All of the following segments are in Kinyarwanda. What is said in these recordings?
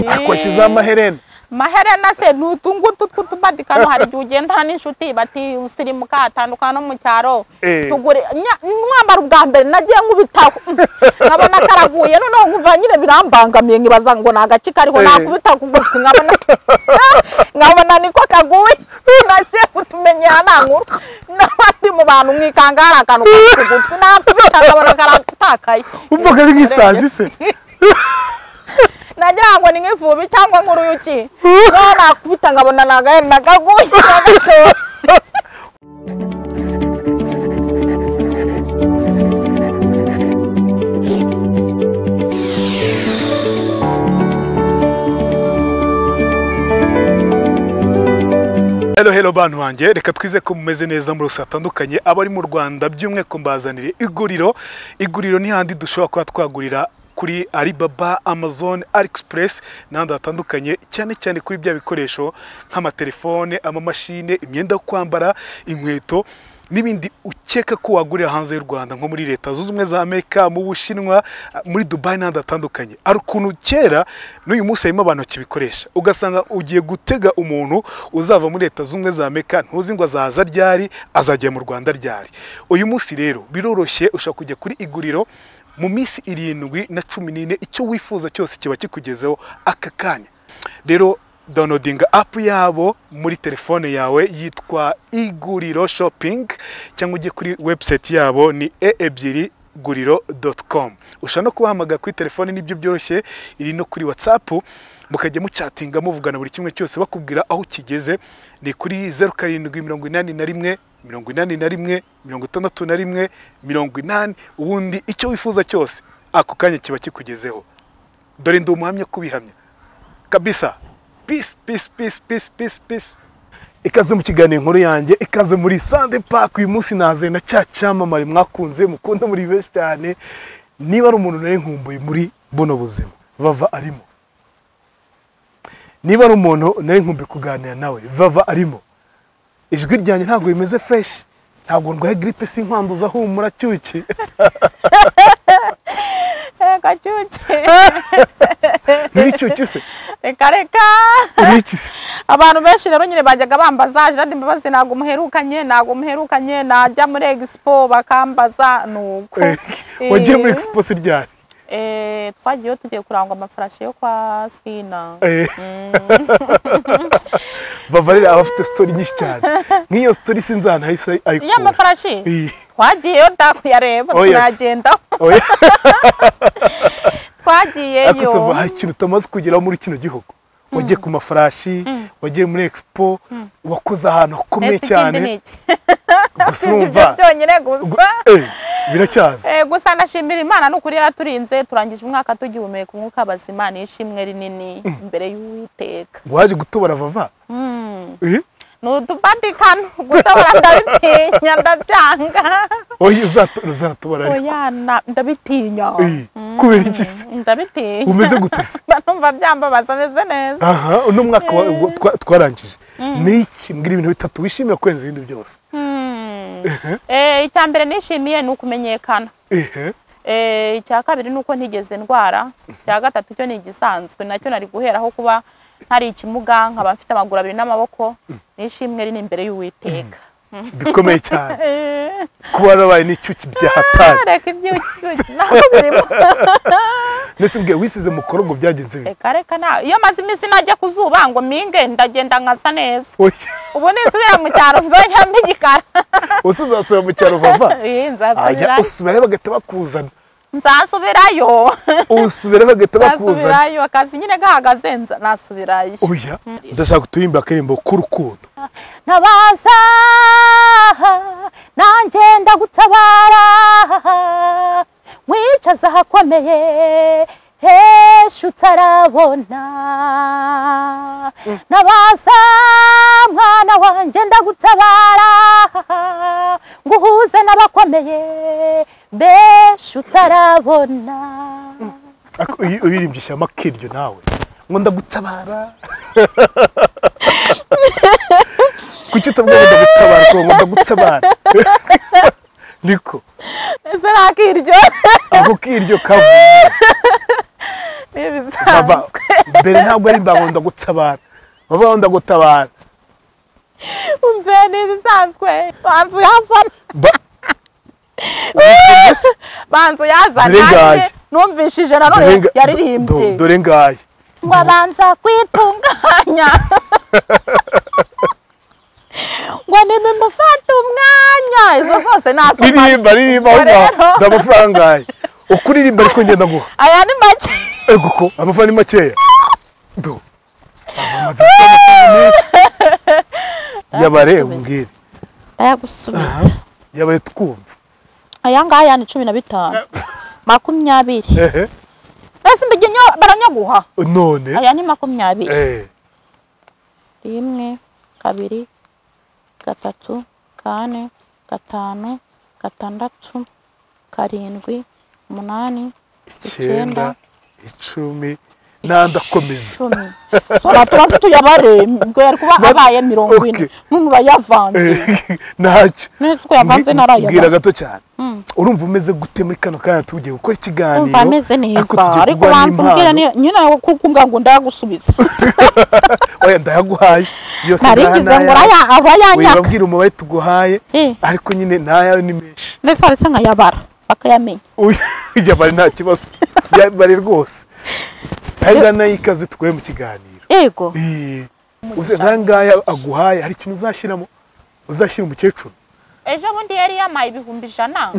Akwashiza amaherena. Maherena se nutungutu tw'utubadikano hari igihe ugendana n'inshuti bati usirimuka atandukana no mu cyaro tugure mwambara ubwa mbere nagiye nkubitaho nkabona karaguye noneho nkumva nyine birambangamiye nkibaza ngo ni agaki kariho nakubita ku gutwi nkabona niko kaguye nagiye kutumenyera nta nkuru n'abandi mu bantu mwikanga hari akantu ku gutwi nakubita nkabona karatakaye umva kari nk'isazi se nagira ngo ni nk'ivubi cyangwa nk'uruyuki no nakubita nkabona nagaguye nagatora. Hello hello bantu banjye, reka twize ko mumeze neza muri hatandukanye abari mu Rwanda by'umwihariko mbazanire iguriro. Iguriro ni handi dushobora kuba twagurira kuri Alibaba, Amazon, AliExpress n'ahandi hatandukanye, cyane cyane kuri bya bikoresho nk'amatelefone, amamashine, imyenda yo kwambara, inkweto n'ibindi ukeka ko wagurira hanze y'u Rwanda nko muri Leta Zunze Ubumwe za Amerika, mu Bushinwa, muri Dubai n'ahandi hatandukanye. Ari ukuntu kera n'uyu munsi harimo abantu bakibikoresha, ugasanga ugiye gutega umuntu uzava muri Leta Zunze Ubumwe za Amerika ntuzi ngo azaza ryari, azajya mu Rwanda ryari. Uyu munsi rero biroroshye, ushobora kujya kuri iguriro mu minsi 7 na 14 icyo wifuza cyose kiba kikugezeho aka kanya. Rero downloading app yabo muri telefone yawe yitwa Iguriro Shopping, cyangwa ujye kuri website yabo ni e2guriro.com. Ushobora no kubahamagara kuri telefone, nibyo byoroshye, iri no kuri WhatsApp mukajya muchatinga muvugana buri kimwe cyose bakubwira aho kigeze. Ni kuri 0781 81 61 80, ubundi icyo wifuza cyose ako kanya kiba kikugezeho. Dore ndi umuhamya kubihamya kabisa. Peace peace peace peace peace peace. Ikaze mu kiganiro inkuru yanjye, ikaze muri Sunday Park. Uyu munsi naze na cya cyamamare mwakunze mukunda muri benshi cyane. Niba ari umuntu nari nkumbuye muri buno buzima, Vava arimo. Niba ari umuntu nari nkumbuye kuganira nawe, Vava arimo. Ijwi ryanjye ntabwo bimeze fresh, ntabwo ndwaye grippe, sinkwanduza, humura cyuki. Reka cyuki. Nturi cyuki se? Reka reka. Uri iki se? Abantu benshi rero nyine bajyaga bambaza Gerard Mbabazi ntabwo muherukanye, ntabwo muherukanye, najya muri expo bakambaza nuko. Wagiye muri expo se ryari? Twagiyeyo tugiye kurangwa amafarashi yo kwa Sina. Vava rero aba afite story nyinshi cyane. Nk'iyo story sinzana ahise ayikura. Iyo amafarashi? Twagiyeyo ndakuyareba turagenda. Twagiyeyo. Ariko se hari ikintu utamaze kugeraho muri kino gihugu? Wagiye ku mafarashi, wagiye muri expo, wakoze ahantu hakomeye cyane. Gusa urumva byonyine gusa. Biracyaza. Gusa ndashimira Imana n'ukuri yaraturinze, turangije umwaka tugihumeka umwuka bazima, n'ishimwe rinini imbere y'Uwiteka. Waje gutobora Vava? N'utubadikano gutobora ndabitinya, ndabyanga. Oya uzatobora ariko. Oya ndabitinya. Kubera iki se? Ndabitinya. Umeze gute se? Numva byambabaza, ameze neza. Aha, uno mwaka twarangije. Niki mbwira ibintu bitatu wishimira kurenza ibindi byose? Icya mbere nishimiye ni ukumenyekana. Icya kabiri ni uko ntigeze ndwara. Icya gatatu cyo ni igisanzwe nacyo nari guheraho kuba ntari ikimuga nkaba mfite amaguru abiri n'amaboko, nishimwe rini imbere y'Uwiteka. Bikomeye cyane. Kuba warabaye n'icyuki byahatari. Reka ibyuki ntabwo birimo. Nese mbwiye wisize mu korogo byagenze bite? Reka reka na iyo maze iminsi najya kuzuba ngo minge ndagenda nkasa neza. Ubu nisubira mu cyaro nzongera igikara. Use uzasubira mu cyaro Vava? Nzasubirayo. Usubirayo bagahita bakuzana. Nzasubirayo. Usubirayo bagahita bakuzana. Nzasubirayo akazi nyine gahagaze nasubirayo. Oya, ndashaka kuturirimba akaririmbo k'urukundo. Ntabaza nanjye ndagutabara, wicaza ahakomeye hesha utarabona. Nabaza mwana wanjye ndagutabara, nguhuze n'abakomeye benshi utarabona. Uririmbye ishyamba kiryo nawe ngo ndagutabara. Kuki utavuga ngo ndagutabara, ngo ndagutabara? Niko. Ese nakiryo. Ako kiryo kavuye. N'ibisanzwe. Mbere ntabwo ari mbango ndagutabara. Baba ndagutabara. Umve n'ibisanzwe. Banzu yazana. Banzu yazana. Numvishije nanone yaririmbye. Dore ngaye. Ngo abanza kwitunganya. Ngo nimumufate umwanya. Izo zose nazo. Ririmba ririmba ndamafaranga ngaye. Ukuririmba ariko ngenda nguha. Aya ni make. Ego ko amafaranga ni makeya. Do. Amaze menshi. Yabare umbwire. Ndayagusubiza. Yabare twumva. Aya ngaya ni 15. 20. Ehe. Ese mbigenyo baranyaguha. None. Aya ni 20. 1 2 3 4 5 6 7 8 9 10 nandakomeza. Sora tubaze tuyabare ngo yari kuba abaye 40 none urayavanze. Ntacyo. Nese ko yavanze narayabara. Mbwira gato cyane. Urumva umeze gute muri kano kanya tugiye gukora ikiganiro? Umva ameze neza ariko banza umbwira nyine kukumbwa ngo ndagusubiza. Oya ndayaguhaye. Yose ndayahaye. Ngo urayanyaka. Wibabwira umubare tuguhaye ariko nyine ntayawe ni menshi. Nese waretse nkayabara bakayamenya. Yabare nta kibazo. Yabare rwose. Aya nayikaze tuguhe mu kiganiro. Yego. Uze nkangaya aguhaye hari ikintu uzashyiramo? Uzashyira umukecuru? Ejo bundi yari yamaye 100,000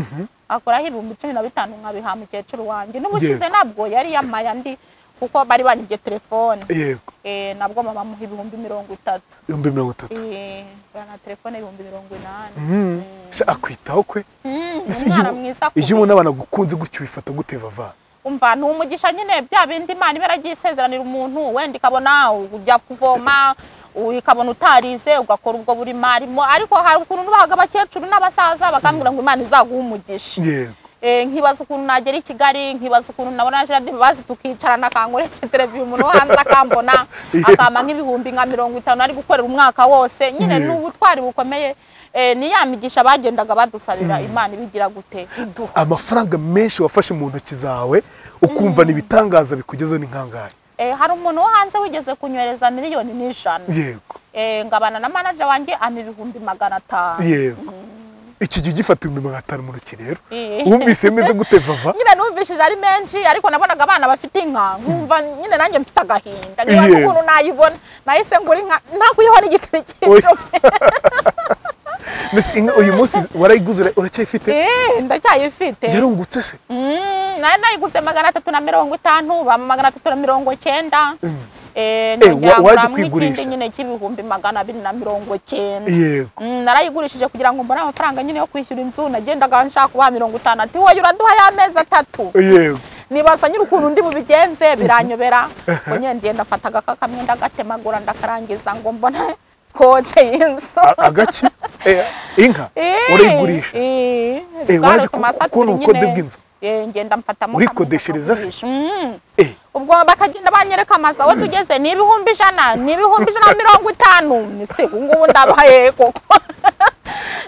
akoraho 15,000 nkabiha mukecuru wanjye. N'ubushize nabwo yari yamaye andi kuko bari banyibye telefone. Yego. Nabwo mama muha 30,000. 30,000. Bana telefone 80,000. Se akwitaho kwe? Iyo umuntu abana gukunze gutyo bifata gute vava? Umva numugisha nyine bya bindi Imana iberagiye isezeranira umuntu wenda ikabona ujya kuvoma ukabona utarize ugakora ubwo buri marimo ariko hari ukuntu nubahaga abakecuru n'abasaza bakambwira ngo Imana izaguha umugisha. Yego. Nkibaza ukuntu nagera i Kigali, nkibaza ukuntu nabona Gerard bazi tukicarana akankoresha interview umuntu hanze akambona akama nk'ibihumbi nka 50 ari gukorera umwaka wose nyine n'ubutwari bukomeye. Ni ya migisha bagendaga badusabira Imana ibigira gute iduha. Amafaranga menshi wafashe mu ntoki zawe ukumva ni bitangaza bikugezeho ni nkangahe? Hari umuntu wo hanze wigeze kunywereza 1,100,000. Yego. Ngabana na manager wanjye ama 500,000. Yego. Iki gihe ugifata 500,000 mu ntoki rero wumvise meze gute vava? Nyine numvishije ari menshi ariko nabonaga abana bafite inka nkumva nyine nanjye mfite agahinda nkibaza ukuntu nayibona nahise ngura inka ntakuyiho n'igiceri cy'icumi. Mbese inka uyu munsi warayiguze uracyayifite? Ndacyayifite. Yarungutse se? Nari nayiguze 350 bama 390. Waje kwigurisha nyine cy'ibihumbi 290. Yego. Narayigurishije kugira ngo mbone amafaranga nyine yo kwishyura inzu nagendaga nshaka kuba 50 ati wowe uraduha ya mezi 3. Yego. Nibaza nyiri ukuntu ndi bubigenze biranyobera ngo nyine ngenda mfata agakamwe ndagatemagura ndakarangiza ngo mbone kote y'inzu. Agaki? Inka urayigurisha? Waje kubona ubukode bw'inzu? Ngenda mfatamo urikodeshereza se? Ubwo bakagenda banyereka amazu aho tugeze ni 100,000 ni 150,000 nise ngubu ndabaye koko.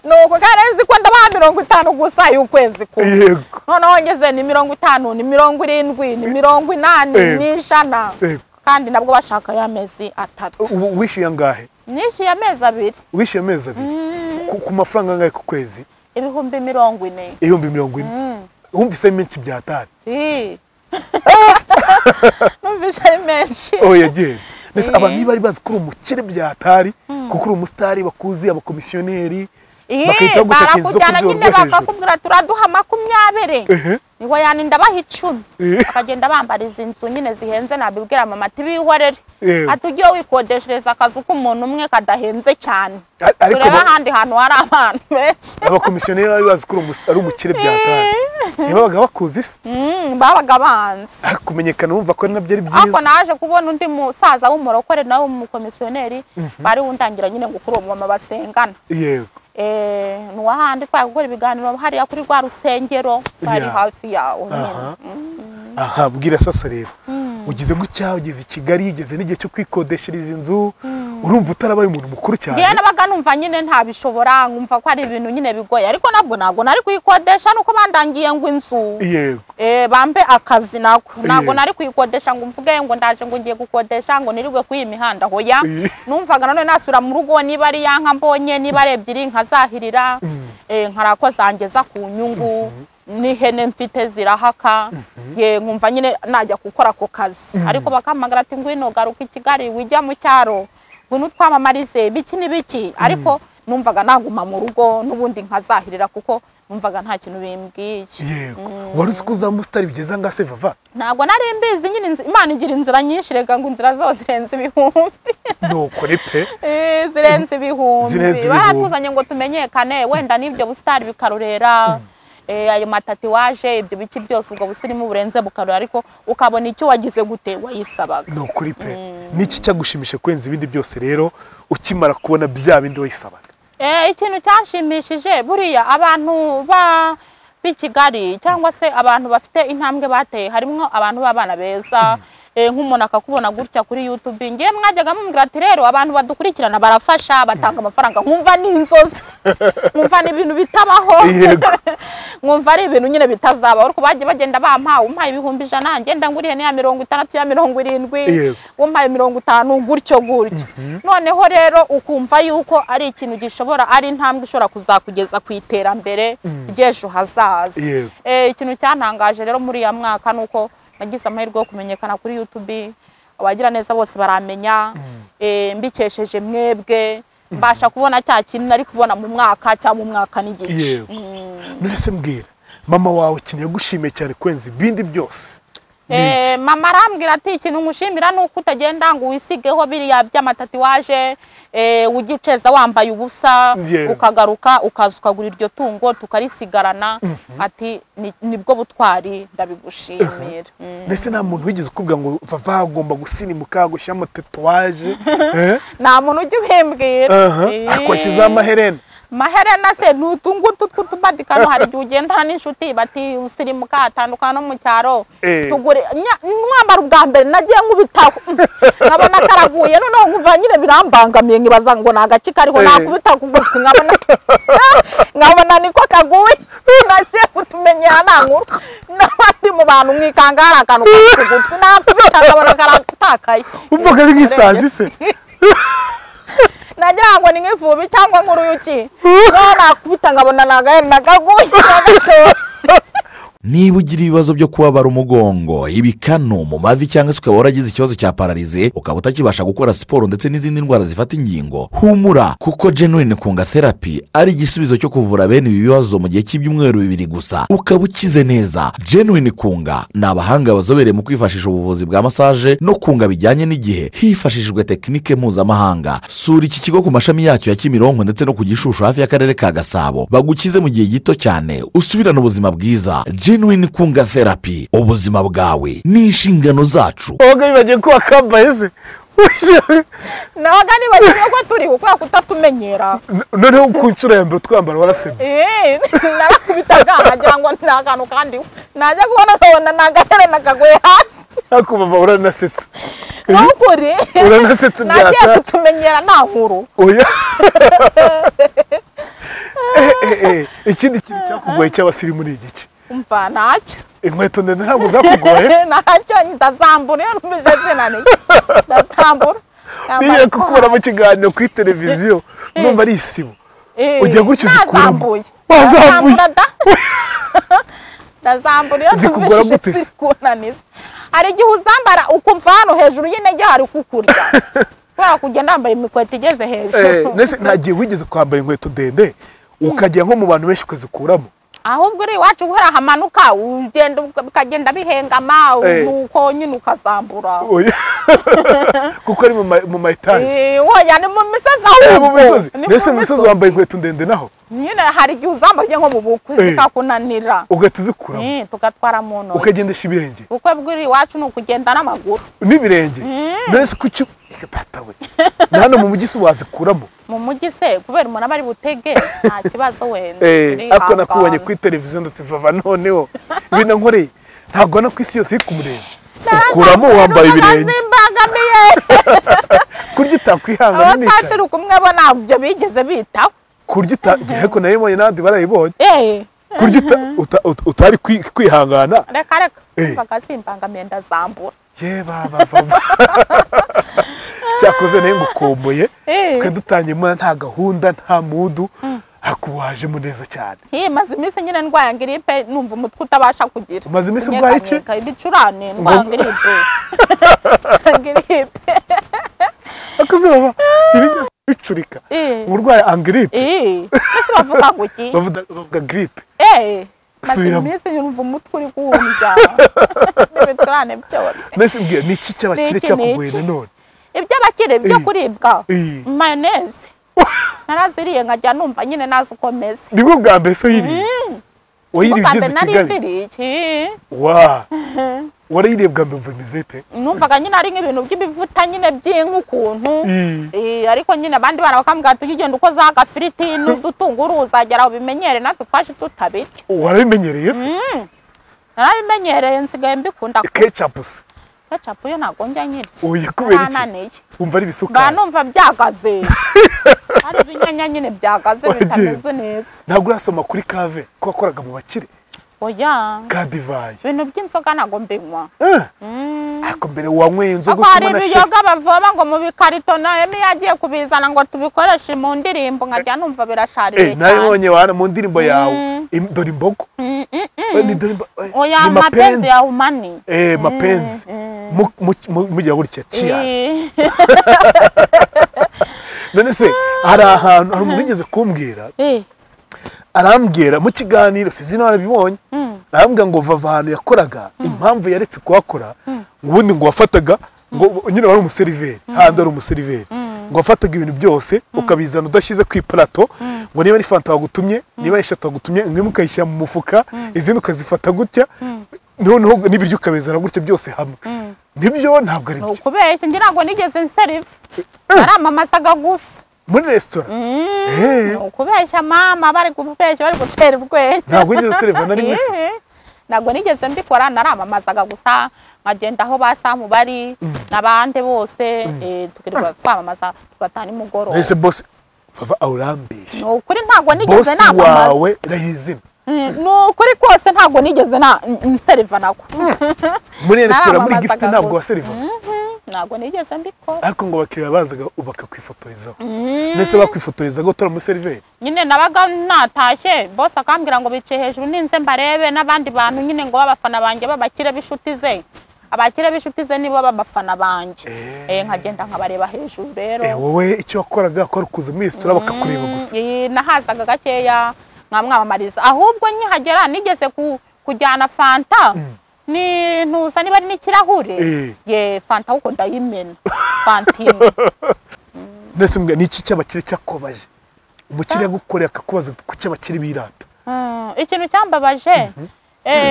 Nuko karenzi ko ndabaha 50 gusa y'ukwezi kumwe. Yego. Noneho ngeze ni 50 ni 70 ni 80 ni 100. Kandi nabwo bashaka ya mezi 3. Wishyuye angahe? Nishyuye amezi 2. Wishyuye amezi 2. Ku mafaranga angahe ku kwezi? 40,000. 40,000. Wumvise menshi byatari? Numvise ari menshi. Oya genda. Nese abantu bari bazi ko uri umukire byatari kuko uri umusitari bakuzi abakomisiyoneri bakahita bagushaka inzu zo ku rwego rwo hejuru. Bakakubwira turaduha 20. Niho yani ndabaha 10. Bakagenda bambariza inzu nyine zihenze nabibwira mama ati bihorere. Ati ugiye wikodeshereza akazu k'umuntu umwe kadahenze cyane. Ariko ahandi hantu hari abantu benshi. Abakomisiyoneri bari bazi ko ari umukire byatari. Ntibabaga bakuzi se? Babaga banzi. Ariko kumenyekana wumva ko nabyo ari byiza. Ariko naje kubona undi musaza w'umurokore nawe w'umukomisiyoneri bari wundangira nyine ngo kuri uwo mama basengana. Yego. Nuwahandi twari gukora ibiganiro hariya kuri rwa rusengero bari hafi yawo. Aha bwira sasa rero. Ugize gutya ugeze i Kigali ugeze n'igihe cyo kwikodeshereza inzu Urumva utarabaye umuntu mukuru cyane. Ngiye nabaga numva nyine ntabishobora, nkumva ko ari ibintu nyine bigoye, ariko nabwo ntabwo nari kuyikodesha nuko bandangiye ngo inzu. Yego. Bambe akazi nako. Ntabwo nari kuyikodesha ngo mvuge ngo ndaje ngo ngiye gukodesha ngo nirirwe kuyi mihanda hoya. Numvaga none nasubira mu rugo niba ari yanka mbonye niba ari ebyiri nkazahirira nkarako zangeza ku nyungu. N'ihene mfite zirahaka, ye nkumva nyine najya gukora ako kazi. Ariko bakamagara ati ngwino garuka i Kigali wijya mu cyaro ngwino twamamarize biki n'ibiki, ariko numvaga naguma mu rugo n'ubundi nkazahirira kuko numvaga nta kintu bimbwiye. Yego. Wari uzi ko uzamusitari bigeza ngase Vava? Ntabwo nari mbizi nyine, Imana igira inzira nyinshi, rega ngo inzira zose zirenze ibihumbi. Nuko ni pe. Zirenze ibihumbi. Baratuzanye ngo tumenyekane, wenda n'ibyo busitari bikarurera. Ayo matatuwaje ibyo biki byose ubwo busirimu burenze bukarura, ariko ukabona icyo wagize gute wayisabaga. No kuri pe. Niki cyagushimishe kwenza ibindi byose rero ukimara kubona bya bindi wayisabaga? Ikintu cyanshimishije buriya abantu ba Kigali cyangwa se abantu bafite intambwe bateye, harimo abantu b'abana beza. Nk'umuntu akakubona gutya kuri YouTube, ngiye mwajyaga mumbwira ati rero abantu badukurikirana barafasha batanga amafaranga, nkumva ni inzozi, nkumva ni ibintu bitabaho, nkumva ari ibintu nyine bitazaba. Ariko bagiye bagenda bampa, umpaye 100,000 ngenda nguriye ne ya 60 ya 70, umpaye 50 gutyo gutyo. Noneho rero ukumva yuko ari ikintu gishobora, ari intambwe ishobora kuzakugeza ku iterambere ry'ejo hazaza. Ikintu cyantangaje rero muri ya mwaka nuko nagize amahirwe yo kumenyekana kuri YouTube, abagira neza bose baramenya, mbikesheje mwebwe mbasha kubona cya kintu nari kubona mu mwaka cyangwa mu mwaka n'igice. None se mbwira mama wawe ikintu yagushimiye cyane kwenza ibindi byose? Mama arambwira ati ikintu nkushimira nuko utagenda ngo wisigeho biriya by'amatatuwaje, ugiceza wambaye ubusa, ukagaruka ukaza ukagura iryo tungo tukarisigarana, ati nibwo butwari ndabigushimira. Nese nta muntu wigeze ukubwira ngo Vava agomba gusirimuka gushyira amatatuwaje? Nta muntu ujya ubimbwira. Ariko washyizeho amaherena. Maherena se nutungutu tw'utubadikano, hari igihe ugendana n'inshuti bati usirimuka atandukana no mu cyaro tugure mwambara ubwa mbere nagiye nkubitaho nkabona karaguye, noneho nkumva nyine birambangamiye nkibaza ngo ni agaki kariho, nakubita ku gutwi nkabona niko kaguye. Nagiye kutumenyera nta nkuru n'abandi mu bantu mwikanga hari akantu kari ku gutwi, nakubita nkabona karatakaye. Umvaga ari nk'isazi se? Nagira ngo ni nk'ivubi cyangwa nk'uruyuki, noneho nakubita nkabona nagaguye. Niba ugira ibibazo byo kubabara umugongo, ibikanu mu mavi cyangwa se ukaba waragize ikibazo cya pararize, ukaba utakibasha gukora siporo ndetse n'izindi ndwara zifata ingingo, humura kuko Genuine Kunga Therapy ari igisubizo cyo kuvura bene ibi bibazo mu gihe cy'ibyumweru 2 gusa, ukaba ukize neza. Genuine Kunga ni abahanga bazobereye mu kwifashisha ubuvuzi bwa massage no kunga bijyanye n'igihe hifashishijwe tekinike mpuzamahanga. Sura iki kigo ku mashami yacyo ya Kimironko ndetse no ku Gishushu hafi y'akarere ka Gasabo, bagukize mu gihe gito cyane usubirane ubuzima bwiza. Genuine Kunga Therapy, ubuzima bwawe ni inshingano zacu. Oga bibagiye ko wakambaye se? Nabaga nibagiwe ko turi kubera kutatumenyera. Noneho ku nshuro ya mbere twambara warasebye. Narakubitaga nkagira ngo nta kantu kandi najya kubona nkabona nagaherena kaguye hasi. Ariko Vava uranasetse. Nukuri uranasetse byata. Nagiye kutumenyera nta nkuru. Oya. Ikindi kintu cyakugoye cy'abasirimu ni igiki? Umva ntacyo. Inkweto ndende ntabwo zakugoye se? Ntacyo, ndazambura iyo numvise zinaniye. Ndazambura. Niyo kukubona mu kiganiro kuri televiziyo numva ari isibo. Ujya gutyo uzikuramo. Wazambuye. Ndazambura iyo numvise zikunaniza. Hari igihe uzambara ukumva hano hejuru y'intege hari kukurya. Kubera kugenda wambaye imikweto igeze hejuru. Nese nta gihe wigeze kwambara inkweto ndende ukajya nko mu bantu benshi ukazikuramo? Ahubwo uri iwacu guhera hamanuka ugenda ukagenda bihengama nuko nyine ukazambura. Kuko ari mu ma etage. Oya ni mu misozi ahubwo. Mu misozi. Nese mu misozi wambaye inkweto ndende naho? Nyine hari igihe uzambara ujya nko mu bukwe zikakunanira. Ugahita uzikuramo. Tugatwara mu ntoki. Ukagendesha ibirenge. Ubukwe bw'uri iwacu ni ukugenda n'amaguru. N'ibirenge. Nese kuki we. Na hano mu mujyi se wazikuramo? Mu mujyi se kubera umuntu aba ari butege nta kibazo wenda. Ariko nakubonye kuri televiziyo ndetse Vava noneho ibintu nkoreye ntabwo na ku isi yose iri kumureba. Ukuramo wambaye ibirenge. Kurya utakwihangana ni iki? Abatari kumwe bo ntabyo bigeze bitaho. Kurya utagiye ko nayibonye nandi barayibonye. Kurya utari kwihangana. Reka reka. Bagasimbangamiye ndazambura. Ye baba vava. Cyakoze nayo ngukomboye. Twe dutangiye mwana nta gahunda nta mudu. Hakuwajemo neza cyane. Maze iminsi nyine ndwaye ngiripe numva umutwe utabasha kugira. Maze iminsi urwaye iki? Ibicurane ndwaye ngiripe. Ngiripe. Akazuba ibijya bicurika. Urwaye angiripe. Ese bavuga ngo iki? Bavuga gripe. Maze iminsi numva umutwe uri kuwumva. N'ibicurane byose. Nese mbwira ni iki cy'abakire cyakugoye nanone? Iby'abakire byo kuribwa. Mayonnaise. Naraziriye nkajya numva nyine nazi uko meze. Nibwo bwa mbere so yiriye? Wayiriye ugeze i Kigali? Wa! Warayiriye bwa mbere umva imeze ite? Numvaga nyine ari nk'ibintu by'ibivuta nyine by'inka ukuntu. Ariko nyine abandi bana bakambwira tujye ugenda ukozaho agafiriti n'udutunguru uzagera aho ubimenyere natwe twaje tutabirya. Warabimenyereye se? Narabimenyereye nsigaye mbikunda. Ketchup se? Ketchup yo ntabwo njya nyirya. Oya kubera iki? Umva ari ibisukari. Mba numva byagaze. Hari ibinyanya nyine byagaze bitameze neza. Ntabwo urasoma kuri kave ko wakoraga mu bakire? Oya. Ka divayi. Ibintu by'inzoga ntabwo mbinywa. Ariko mbere wanyweye inzoga ukumva na sheri. Hari ibiyoga bavoma ngo mu bikarito na Emi yagiye kubizana ngo tubikoreshe mu ndirimbo nkajya numva birashaririye cyane. Nabibonye wana mu ndirimbo yawe. Dore imbogo. Ni dore imbogo. Oya mapenzi ya umani. Mapenzi. Mujya gutya cheers. None se hari ahantu hari umuntu wigeze kumbwira arambwira mu kiganiro sizi narabibonye arambwira ngo vava ahantu yakoraga impamvu yaretse kuhakora ngo ubundi ngo wafataga ngo nyine wari umuseriveri handi ari umuseriveri ngo wafataga ibintu byose ukabizana udashyize ku iparato ngo niba ari fanta wagutumye niba ari eshatu wagutumye imwe ukayishyira mu mufuka izindi ukazifata gutya noneho n'ibiryo ukabizana gutya byose hamwe. Nibyo ntabwo ari byo. Ukubeshya ngira ngo nigeze nserive. Naramamazaga gusa. Muri restaurant. Ukubeshya mama bari kubeshya bari gutera ubwenge. Ntabwo nigeze seriva na rimwe se. Ntabwo nigeze mbikora naramamazaga gusa nkagenda aho basamu bari nabande bose tukirirwa kwamamaza tugatana nimugoroba. Ese boss vava aurambeshya. Ukuri ntabwo nigeze namamaza. Boss wawe rahizina. Nukuri kose ntabwo nigeze na nseriva nako. Muri restaurant muri gift ntabwo waseriva. Ntabwo nigeze mbikora. Ariko ngo bakiriya bazaga bakakwifotorezaho. Nese bakwifotoreza go tora muri Nyine nabaga natashye boss akambwira ngo bice hejuru ninze mbarebe n'abandi bantu nyine ngo babafana banjye babakire bishuti ze. Abakire bishuti ze nibo babafana banjye. Nkagenda nkabareba hejuru rero. Wowe icyo wakoraga ko rukuza muri restaurant bakakureba gusa. Nahazaga gakeya nkamwamamariza ahubwo nkihagera nigeze kujyana fanta ni ntuza niba ari n'ikirahure ye fanta uko ndayimena fanta imwe. Nese mbwa ni iki cy'abakire cyakobaje umukire yagukoreye akakubaza ku cy'abakire birata? Ikintu cyambabaje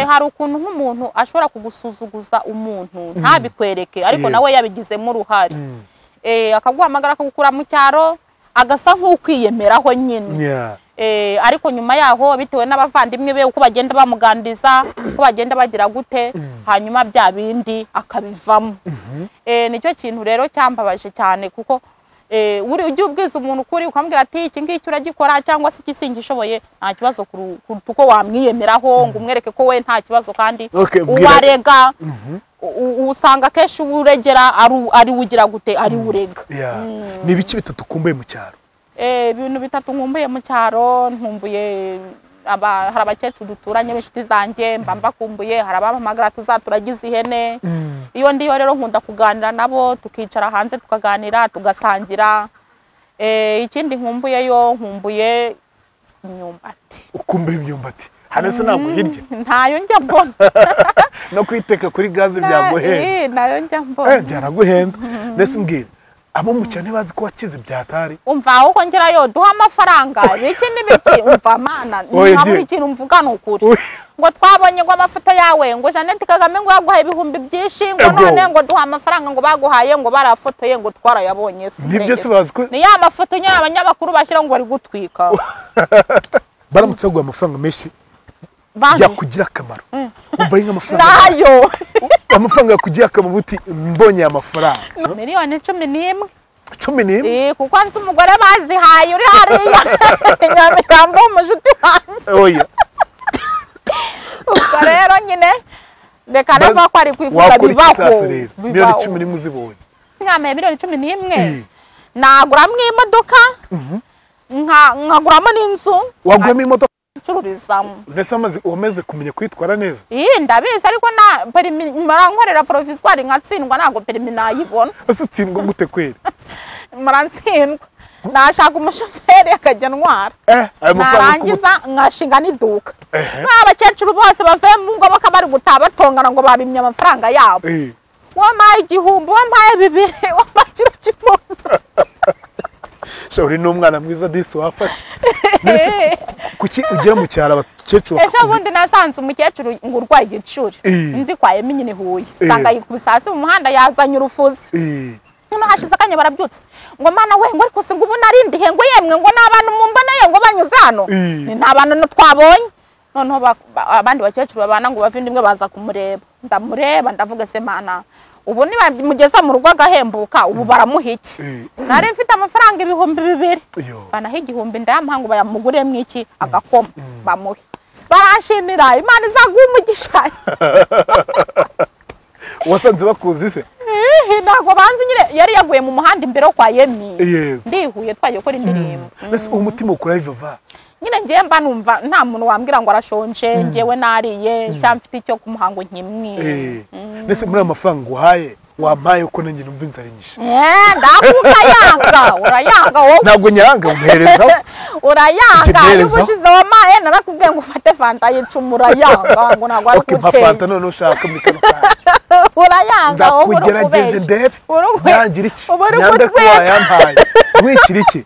hari ukuntu nk'umuntu ashobora kugusuzuguza umuntu ntabikwereke ariko nawe yabigizemo uruhare akaguhamagara akagukura mu cyaro agasa nk'ukwiyemeraho nyine. Ariko nyuma yaho bitewe n'abavandimwe be uko bagenda bamuganiriza uko bagenda bagira gute hanyuma bya bindi akabivamo. Nicyo kintu rero cyambabaje cyane kuko uri ujye ubwiza umuntu kuri ukambwira ati iki ngiki uragikora cyangwa se ikisingishoboye nta kibazo kuko wamwiyemeraho ngo umwereke ko we nta kibazo kandi uwarega usanga kenshi uregera ari ugira gute ari urega. Ni ibiki bitatu kumbuye mu cyaro? Ibintu bitatu nkumbuye mu cyaro nkumbuye hari abakecuru duturanye b'inshuti zanjye mba mbakumbuye hari abampamagara tuzaturagize ihene. Iyo ndiyo rero nkunda kuganira nabo tukicara hanze tukaganira tugasangira. Ikindi nkumbuye yo nkumbuye imyumbati. Ukumbuye imyumbati? Hano se ntabwo hirya? Ntayo njya mbona. No kwiteka kuri gaze byaguhenda. Nayo njya mbona. Byaraguhenda. Nese mbwira abo mu cyane bazi ko wakize byatari. Umva ahubwo ngerayo duha amafaranga biki n'ibiki umva mana ntabwo ikintu mvuga nukuri. Ngo twabonye ngo amafoto yawe ngo Jeannette Kagame ngo yaguhaye ibihumbi byinshi ngo none ngo duha amafaranga ngo baguhaye ngo barafotoye ngo twarayabonye. Nibyo se bazi ko ni ya mafoto nyine abanyamakuru bashyira ngo bari gutwika. Baramutse baguha amafaranga menshi yakugira akamaro. Umva ari nk'amafaranga nayo amafaranga yakugira akamaro uti mbonye amafaranga miliyoni 11. 11? Kuko nzi umugore bazihaye uri hariya Nyamirambo umushuti wanjye. Oya. Ubwo rero nyine reka nava ko ari kwifuza bibaho. Miliyoni 11 uzibonye. Nyameye miliyoni 11 naguramo imodoka, nkaguramo n'inzu. Waguramo imodoka? Ncururizamo. Mbese wamaze kumenya kwitwara neza? Ndabizi ariko na perimi nkorera provisoire nkatsindwa ntabwo perimi nayibona. Ese utsindwa gute kweri? Murantsindwa. Nashaka umushoferi akajya ntwara. Narangiza nkashinga n'iduka. Abakecuru bose bavuye mu ngo bakaba bari gutaha batongana ngo babimye amafaranga yabo. Wampaye 1000, wampaye 2, wampaye kiro cy'umuntu. Uri n'umwana mwiza disi wafashe. Kuki ugera mu cyaro abakecuru? Ejo bundi nasanze umukecuru ngo urwaye igicuri. Ndi kwa Emi nyine Huye. Nsanga yikubise hasi mu muhanda yazanye urufuzi. Noneho hashize akanya barabyutse ngo mana we ngo ariko se ngo ubu narindihe ngo yemwe ngo n'abantu mumboneye ngo banyuze hano. Ni nta bantu twabonye. Noneho abandi bakecuru babana ngo bavindimwe baza kumureba. Ndamureba ndavuga se mana ubu nibamugeza mu rugo agahembuka ubu baramuha iki? Nari mfite amafaranga 2000. Banaho 1000 ndayamuha ngo bayamuguremo iki agakoma bamuhe. Barashimira Imana izaguha umugisha. Wasanze bakuzi se? Ntabwo banzi nyine yari yaguye mu muhanda imbere kwa Yemi. Ndihuye twagiye gukora indirimbo. Mbese umutima ukura Vava? Nyine ngiye mba numva nta muntu wambwira ngo arashonje ngewe nariye cyangwa mfite icyo kumuha ngo nkimwe. Mbese muri ayo mafaranga uhaye wampaye uko nanjye numva inzara inyishe? Ndakuka yanga urayanga wowe. Ntabwo nyanga umuhereza. Urayanga ubushize wampaye narakubwiye ngo ufate fanta y'icumi urayanga ngo ntabwo ari gutera. Mpa fanta none ushaka muri kano kanya. Urayanga wowe ndakugerageje ndebe nyangira iki nyange ko wayampaye wikira iki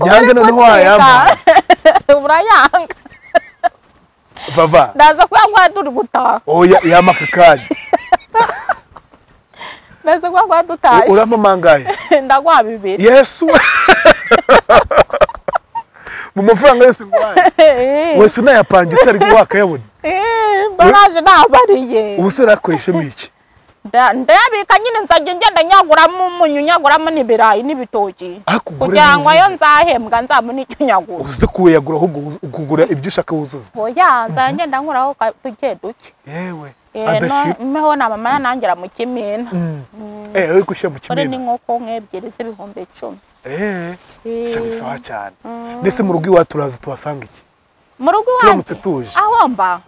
nyange noneho wayampaye urayanga. Vava ndaza kuyagwa turi gutaha. Oya yamaka kanya. Ndaza kuyagwa dutahe. Urampa mangahe? Ndaguha 2. Yesu. Mu mafaranga yose nguhaye wese unayapange utari wakayabona. Baraje nabariye. Ubu se urakoreshemo iki? Ndayabika nyine nzajya ngenda nyaguramo umunyu nyaguramo n'ibirayi n'ibitoki kugira ngo ayo nzahembwa nzabone icyo nyagura. Uze kuyagura ahubwo kugura ibyo ushaka wuzuza. Oya nzajya ngenda nkuraho duke duke. Yewe adashira. Mmeho na mama nangira mu kimina. Uri gushyira mu kimina. Uri n'inkoko nk'ebyiri z'ibihumbi 10. Sha sawa cyane. Ndetse mu rugo iwacu turaza tuhasanga iki? Mu rugo iwacu turamutse tuje. Aho mba?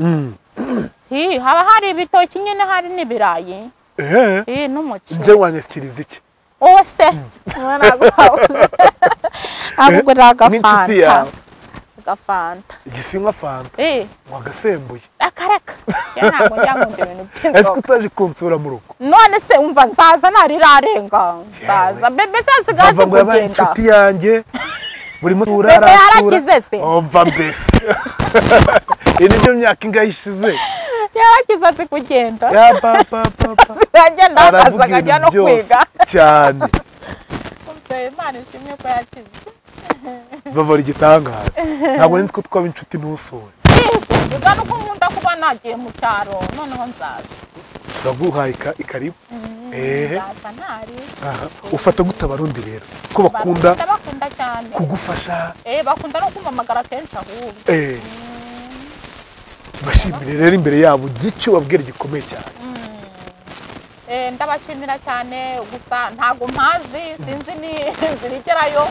Haba hari ibitoki nyine hari n'ibirayi. N'umuceri. Nje wanyakiriza iki? Ose. Nagugurira agafanta. Agafanta. Igisinywa fanta. Ngo agasembuye. Akareka. Ntabwo njya nkunda ibintu by'inzoga. Ese utaje kunsura mu rugo? None se umva nzaza narirarenga. Nzaza. Bebe sasigaye kugenda. Yabaye inshuti yanjye. Buri munsi urarasura. Umva mbese. Iyi niyo myaka ingahe ishize? Yarakize ati kugenda. Ya papa papa. Agenda akaza akajya no kwiga. Cyane. Imana ishimwe ko yakize. Vava igitangaza. Ntabwo nzi ko twaba inshuti ntusure. Yego, nuko nkunda kuba nagiye mu cyaro noneho nzaza. Turaguhaye ikaribu. Ufata gute abarundi rero? Ko bakunda cyane. Kugufasha. Bakunda no kumpamagara kenshi ahubwo. Bashimire rero imbere yabo gicyo babwira gikomeye cyane. Ndabashimira cyane gusa ntago mpazi sinzi ni zirigerayo.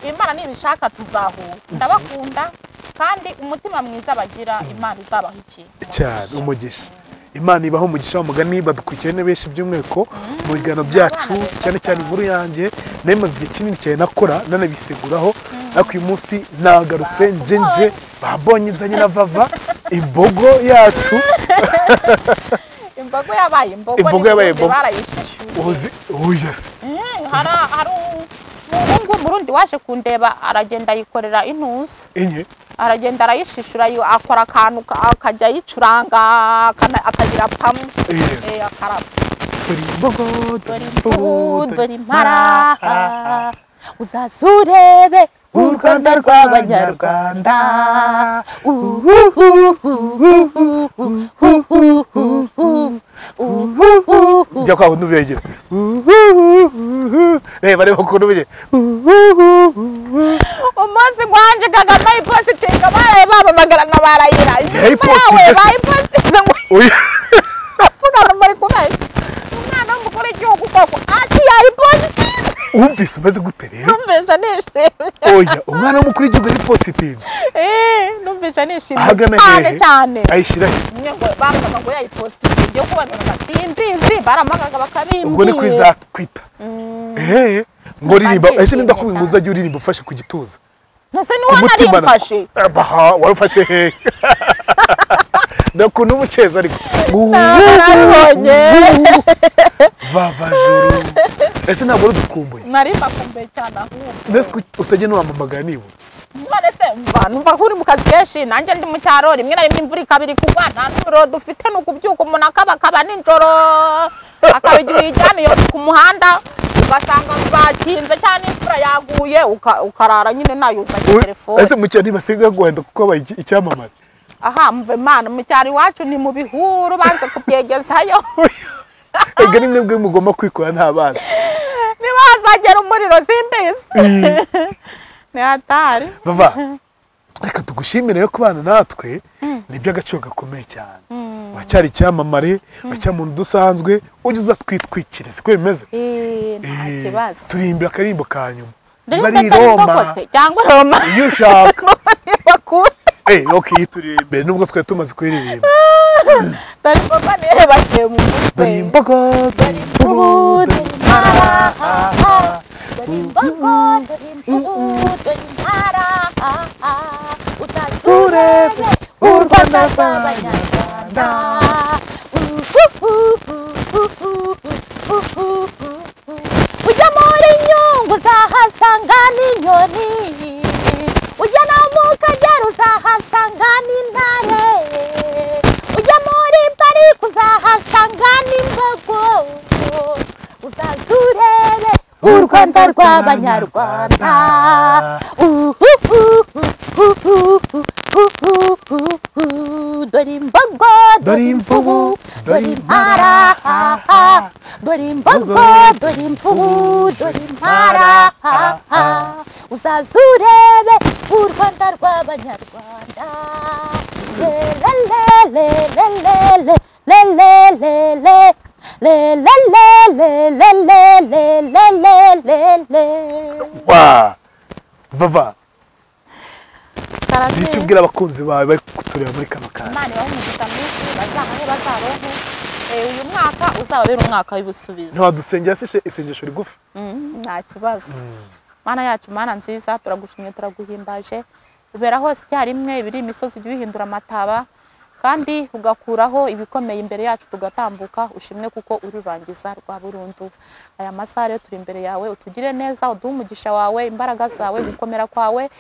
Imana nibishaka tuzahura. Ndabakunda kandi umutima mwiza bagira Imana izabaha iki cyane umugisha. Imana ibaho umugisha umugani badukurikiye ne benshi by'umweko mu biganiro byacu cyane cyane inkuru yanjye nemaze igihe kinini cyane nakora nanabiseguraho ariko uyu munsi nagarutse nje bambonye nzanye na Vava imbogo yacu. Imbogo yabaye imbogo barayishishuye. Uzi yes. Hari umuhungu Murundi waje kundeba aragenda yikorera intuza. Inye aragenda arayishishura akora akantu akajya yicuranga akagira pamu akarapa. Dore imbogo dore imvubu dore impara uzazurebe u Rwanda rw'Abanyarwanda. Njya kwa wundi ubegera. Reba reba ukuntu ubegera. Umunsi gwanje Kagame ayipositinga baraye bamamagarana barayira. Yayipositinze. Bayipositinze ngo avuga ngo muri kubeshya. Umwana w'umukuru w'igihugu koko ati yayipositinze. Wumvise umeze gute rero? Numvise nishimye. Oya, umwana w'umukuru w'igihugu yayipositinze. Numvise nishimye cyane cyane. Ayishyira he? Ngo bavugaga ngo yayipositinze ibyo kubabona simbizi baramagaga bakabimbwira. Ubwo ni kuri za Twitter. Ngo ririmba ese ninda ngo uzajye uririmba ufashe ku gituza. Nase niwo nari mfashe. Baha warufashe he? Ndakuntu umuceza ariko. Narabonye. Vava juru. Ese ntabwo urudukumbuye? Nari mbakumbuye cyane ahubwo. Nese utajye nuwamamagara nibura. None se mva numva ko uri mu kazi kenshi nanjye ndi mu cyaro rimwe na rimwe imvura ikabiri kugwa nta n'umuriro dufite ni ukubyuka umuntu akabakaba nijoro akaba igihe uyijyana iyo ku muhanda ugasanga bakinze cyane imvura yaguye ukarara nyine nayuzanye telefone. Ese mu cyaro ntibasiga guhenda kuko abaye icyamamare? Aha mve mana mu cyaro iwacu ni mu bihuru banze kubyegezayo. Ega ni mwebwe mugomba kwikora nta bana. Niba hazagera umuriro simbizi. Ni hatari. Vava, reka tugushimire rero kubana natwe ni iby'agaciro gakomeye cyane. Wacyari icyamamare, wacyari umuntu udasanzwe, ujye uza twitwikire siko bimeze? Nta kibazo. Turimbira akarimbo ka nyuma. Niba ari Roma cyangwa Roma iyo ushaka. Okay, turirimbe nubwo twari tumaze kuririmba. Dore imbogo niyo bagiye mu mutwe. Dore imbogo, dore imvubu, dore impara. Dore imbogo, dore imvubu, dore impara. Uzazurebe u Rwanda rw'Abanyarwanda. Ujya muri Nyungwe uzahasanga n'inyoni. Ujya no mu Kagera uzahasanga n'intare. Ujya muri pariki uzahasanga n'imbogo. Uzazurebe u Rwanda rw'Abanyarwanda. Dore imbogo, dore imvubu, dore impara. Dore imbogo, dore imvubu, dore impara. Uzazurebe u Rwanda rw'Abanyarwanda. Le le le le le le le le le le le le le le le le le. Wa Vava, icyo ubwira abakunzi bawe bari kutureba muri kano kanya? Imana ibahe umugisha mwinshi, bazahahe bazaronke. Uyu mwaka uzababera umwaka w'ibisubizo. Ntiwadusengera se isengesho rigufi? Nta kibazo. Mana yacu, Mana nziza, turagushimye turaguhimbaje. Ubera hose icyarimwe, ibiri imisozi ujye ubihindura amataba kandi ugakuraho ibikomeye imbere yacu tugatambuka. Ushimwe kuko uri rurangiza rwa burundu. Aya masaha rero turi imbere yawe, utugire neza, uduhe umugisha wawe, imbaraga zawe, gukomera kwawe,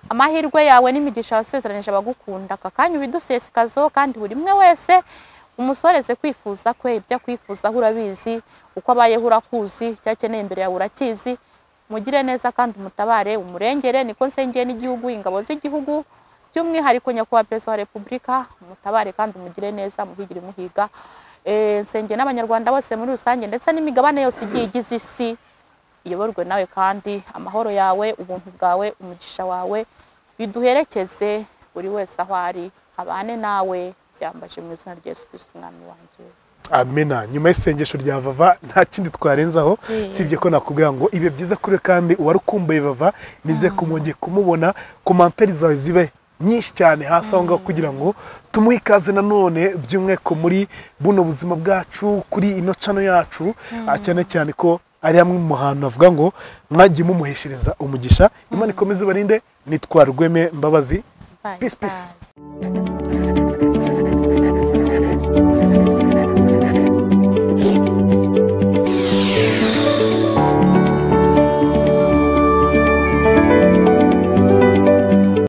amahirwe yawe n'imigisha wasezeranije abagukunda. Aka kanya ubidusesekazo kandi buri umwe wese umusoreze kwifuza kwe, ibyo akwifuzaho urabizi, uko abayeho urakuzi, icyo akeneye imbere yawe urakizi. Mugire neza kandi umutabare, umurengere. Niko nsengeye n'igihugu, ingabo z'igihugu by'umwihariko nyakubahwa Perezida wa Repubulika, umutabare kandi umugire neza, muhigire muhiga. Nsengeye n'Abanyarwanda bose muri rusange ndetse n'imigabane yose igiye igize isi iyoborwe nawe, kandi amahoro yawe, ubuntu bwawe, umugisha wawe biduherekeze buri wese aho ari, abane nawe. Byambaje mu izina rya Yesu Kristo umwami wanjye. Amena. Nyuma y'isengesho rya Vava nta kindi twarenzaho sibye ko nakubwira ngo ibe byiza kuri kandi uwarukumbuye Vava nize kumwongeye kumubona. Komantari zawe zibe nyinshi cyane hasi aho ngaho kugira ngo tumuhe ikaze nanone by'umwihariko muri buno buzima bwacu kuri ino cano yacu, cyane cyane ko ari hamwe mu hantu avuga ngo mwagiye mumuheshereza umugisha. Imana ikomeze ibarinde. Nitwa Rweme Mbabazi. Peace peace.